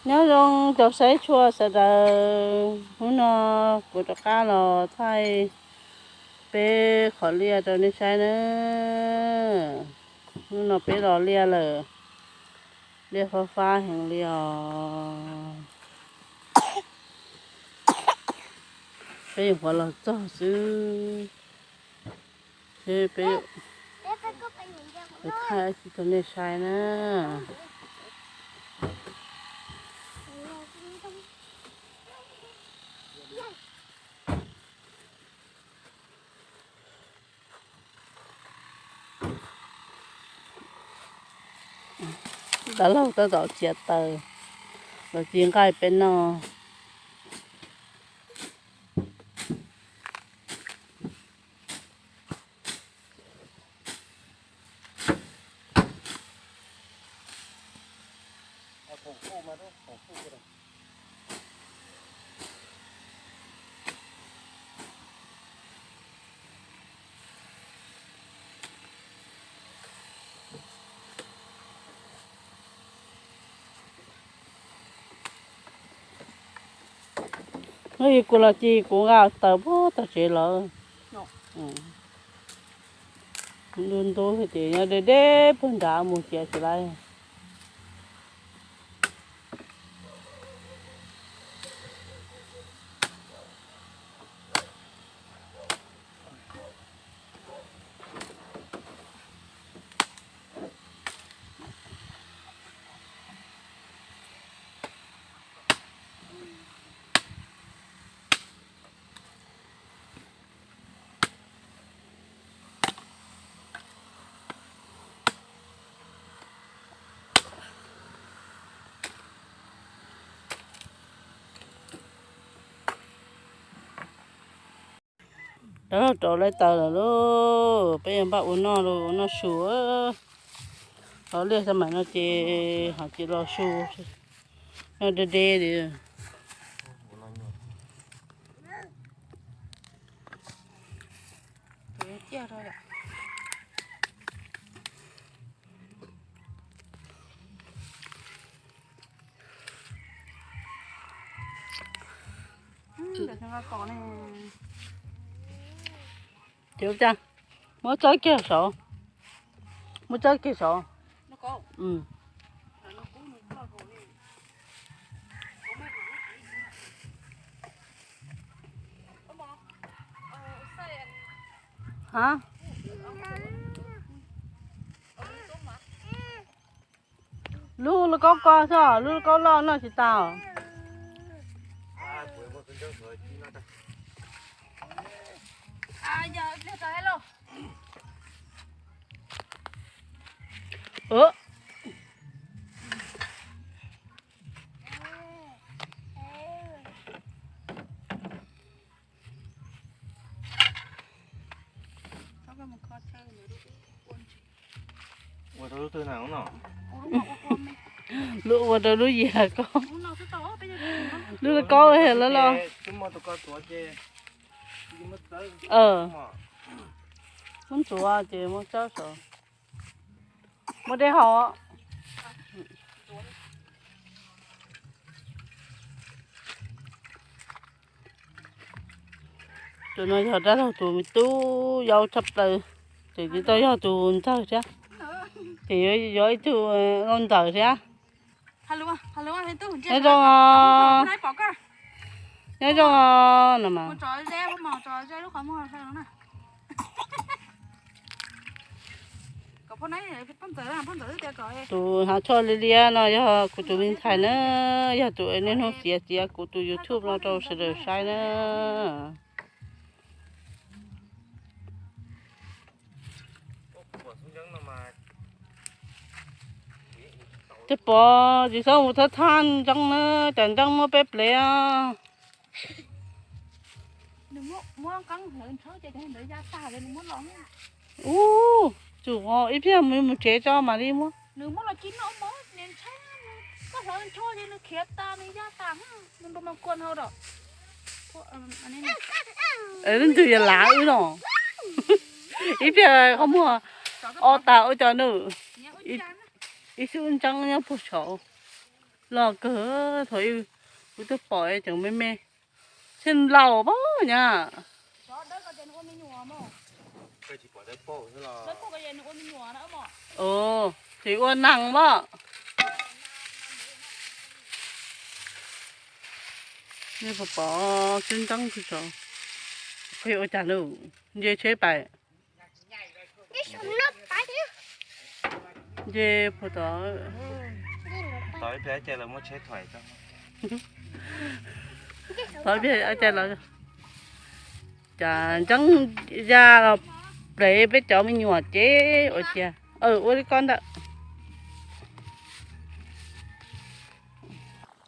Nyob zoo cov saib tshua sawv daws, hnub no kuv rov qab los thaij peb qhov liaj rau nej saib na. Hnub no peb los liaj lawm, liaj fab fab heev li os. Peb nyuam qhuav los txog xwb, seb peb yuav thaij tsis rau nej saib na. Dab laug tab tom txiav taws los ci nqaij peb noj. Hnub ib kuv los ci kuv nqa taws puag tom tsev lawm. Ntub ntub ces nyob deb deb puag nrad mus ciav tsis laib. Rov rau lawv taws lawm lauj, peb yuav npaj ua noj lauj, ua noj su. Los liaj xab maim no ces ho tsis los su, noj deb deb li. Ces ua cas muab txawb kiag saud, muab txawb kiag saud. Ha, lub lauj kaub ko xwb, lub lauj kaub loj noj tsis tau. Ua rau lub twg na no? Lub ua rau lub yias ko. Lub kaub lawm los. Muab ntxuav ces muab txawb saud. Muab dej haus. Tus no yog dab laug tus me tub yau tshaj plaws, ces tsis tau yog tus ntxawg thiab, ces yuav ib tug nkauj ntxawm thiab. Nyob zoo, nyob zoo no mas. Tus hnav tsho liab liab no yog kuv tus me ntxhais na, yog tus niaj hnub txiav txiav kuv tus YouTube no rau sawv daws saib na. Tej pov tsis txhob mus thab thab ntseeb na, cas ntseeb muab peb plev. Ub, tsum ib pliag mus mus tsev tso mam li muab. Lub ntws yog lav wb no. Ib pliag qhov muag o tas ua cov nws ib xub ntseeb nyob puag saud. Loj kawg, thaum ub kuv twb pom tseem me me, txheej laus pab nyab. Ces ua neeg pab. Nej puas pom tseeb tseeb tsis tau? Qhia ua cas lawm, nce tsheb pais. Nce puas tod. Tod ib pliag cai los cas ntseeb ya los plev peb cov me nyuam ces ua ciav ua li koj ntawd.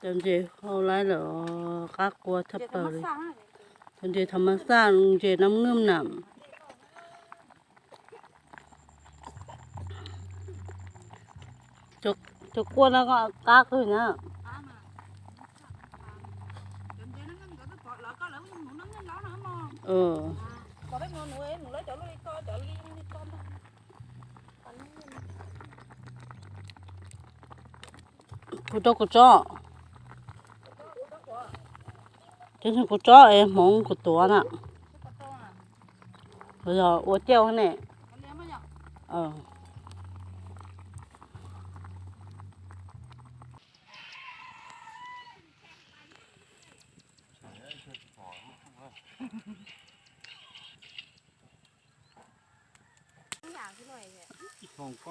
Cov ntses hau laib lawm, qab qua thaj plaws li. Cov ntses tham mas xaj, ntses nab ngwj na. Cov quaj no qab kawg na. Kuv rau kuv tsob, kuv tsob es hmoov kuv tuav na. Yog ua cauj ne.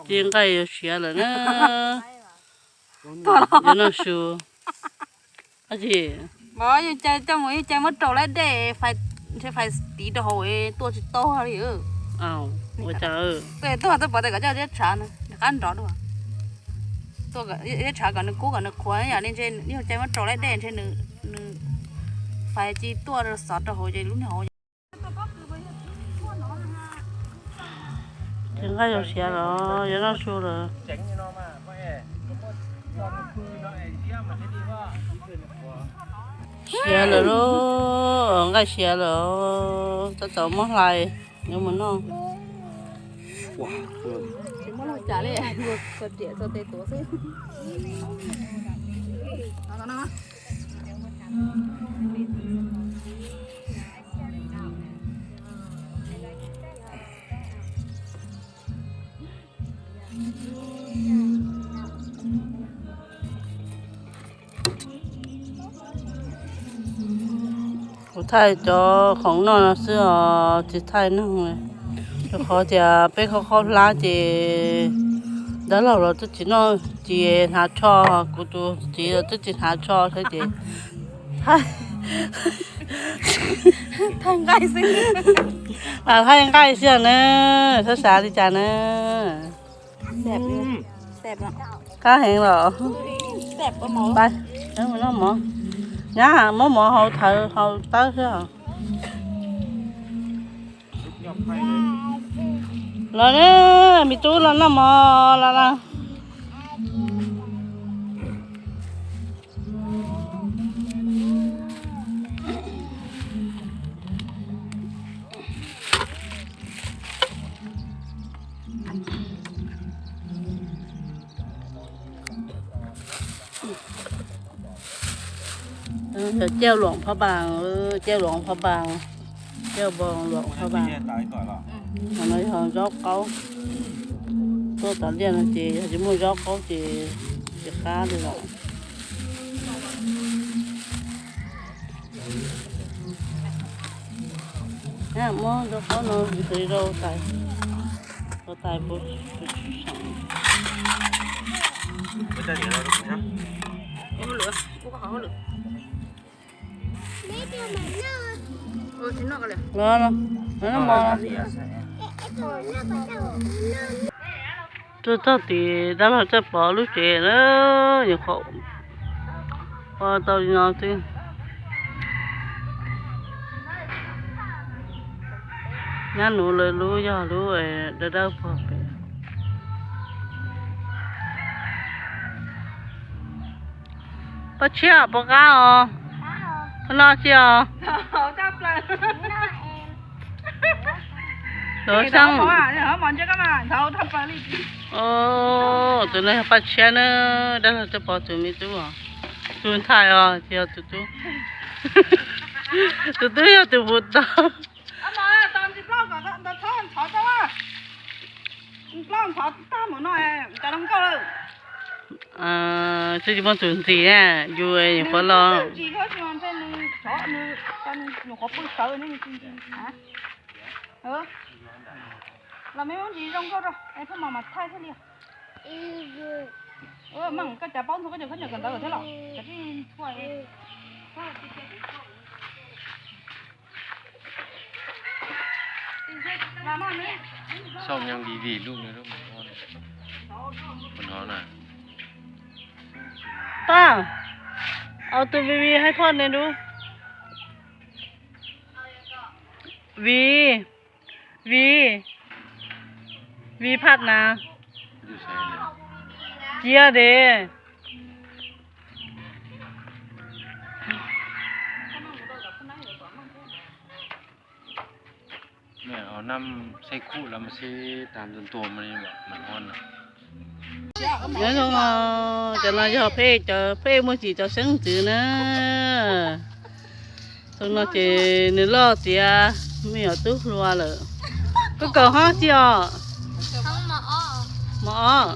Ces nqaij yuav siav lawm na. Yuav noj su. Mog, yus cai coj mus, yus cai muab rau lawm dej, ntshe fais tiv rau hauv tuaj tsis tau li. Ua cas tuaj tuaj pov tes kom coj iab tshav no qab nrov dua. Iab tshav kom nws kub kom nws qhuav yom, ntshe yus cai muab rau lawm dej ntshe nws fais ci tuaj xov rau hauv ces lub niag hauv. Ces nqaij yuav siav los yuav noj su lawm. Siav lawm lauj, nqaij siav lawm, tab tom muab hlais yuav mus noj. Kuv thaij cov khoom noj no xwb os, tsis thaij neeg li. Rau qhov tias peb khaub khaub hlab ces dab laug los twb tsis noj, tsis hnav tsho, kuv tus txiv los twb tsis hnav tsho thiab ces thaij nqaij xwb. Thaij nqaij xwb na, txhob xav li cas na. Qab heev los. Noj mov, nyab muab mov hau thawv hau tawb xwb os. Los na, me tub los noj mov los los. Yog cauj luam phab npas, cauj luam phab npas, cauj npo luam phab npas. Ho no yog zaub qaub, tuaj tom liaj no ces yog tsis muaj zaub qaub ces tsis qab li lawm. Muab zaub qaub no rau tais, rau tais puas seem. Los, los, los, los. Tuaj txog tim dab laug txawj pom lub tsev na, nyuam qhuav ua tau li no xwb. Nyab nuv lawv lub yog lub dawb dawb puag pem. Pab tshiab puas qab os? Pab noj tsi os? Tus xeeb, tus no yog Paj Tshiab na, dab laug Txawj Pov tus me tub, tus ntxhais os, tsis yog tus tub. Tus tub yog tus puv tau. Twb tsis muaj tus ntxim, yus nyuam qhuav los. Xoo nyob vim vim lub, lub no na. Paj, au tus vim vim hais phoj ne dub. Vim, vim, vim phaj na. Cia de. Nyob zoo, cov no yog peb cov, peb muaj tsim cov xeeb ntxwv na. Xyoo no ces nws loj tiav, me nyuam tub hluas lawm. Koj kaum hov tsi os? Mos ob.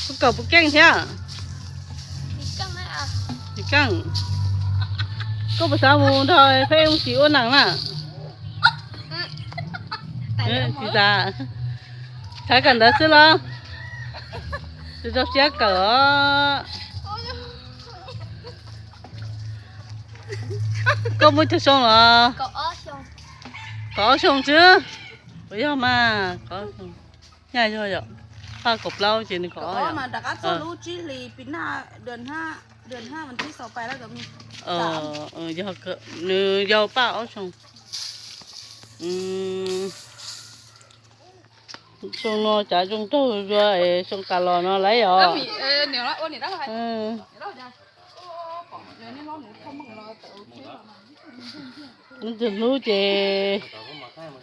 Koj kaum puas keej thiab? Tsis keej. Koj puas xav mus nrog peb mus tsim ua neej na? Tsis xav. Tshav kawm ntawv xwb los? Tsis tau siab kawm os. Koj muaj cog xyoo los? Kaum ob xyoo xwb. Puas yog mas? Kaum ob xyoo. Nyaj yog yom? Paj kaum plaub ces nws kaum ob yom? Yog, nws yau Paj ob xyoo. Xyoo no cav zoo raug zua es xyoo tas los no lawm yom. Nws tus hlub ces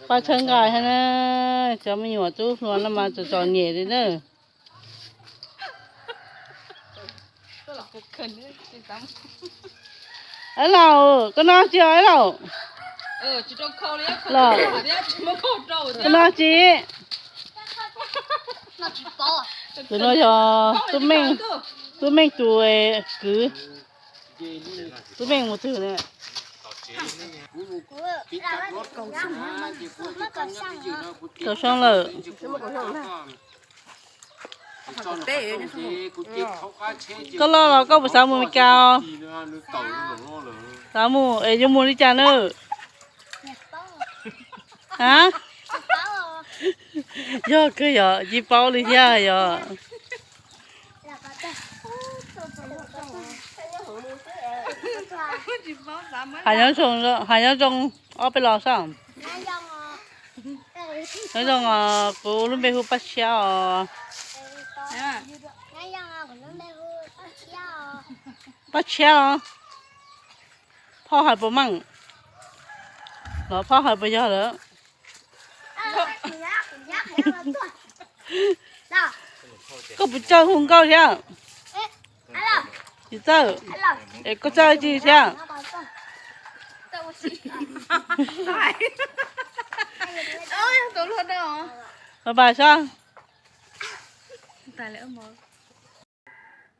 paj tshawb nqaij thiab na, cov me nyuam tub hluas no mas txom txom nyem li na. Ab laus, koj noj tsi os ab laus? Los, koj noj tsi? Tus no yog Tub Meej, Tub Meej tus kwv. Tub Meej mus twg ne? Kaum xyoo lawm. Koj loj los koj puas xav mus Meskas? Xav mus es yuav mus li cas na? A, yog kawg yog tsis paub li thiab yog. Hais nyob zoo, hais nyob zoo ob peb los saib. Nyob zoo, kuv lub npe hu Paj Tshiab os. Paj Tshiab os. Phauj hais puas meej los phauj hais puas yog lawm? Koj puas txawj hu nkauj thiab? Tsis txawj. Es koj txawj tsi thiab? Pais pais sab.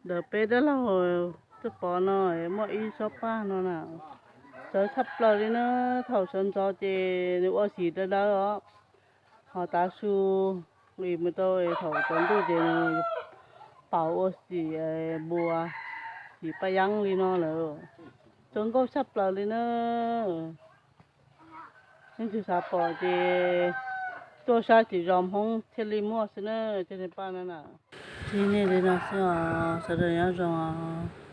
Ntawm peb dab laug Txawj Pov no muaj ib tsob paj no na, sawv tshaj plaws li na. Thaum sawv ntxov ces nws ua xim dawb dawb os, ho tav su li mus tau thaum tsaus ntuj ces nws paus ua xim npua, xim paj yeeb li no lawm. Zoo nkauj tshaj plaws li na. Leej twg xav pom ces tuaj saib tim zos Hmoob thiaj li muaj xwb na, cov niag paj no na. Tib neeg li no xwb os, sawv daws nyob zoo os.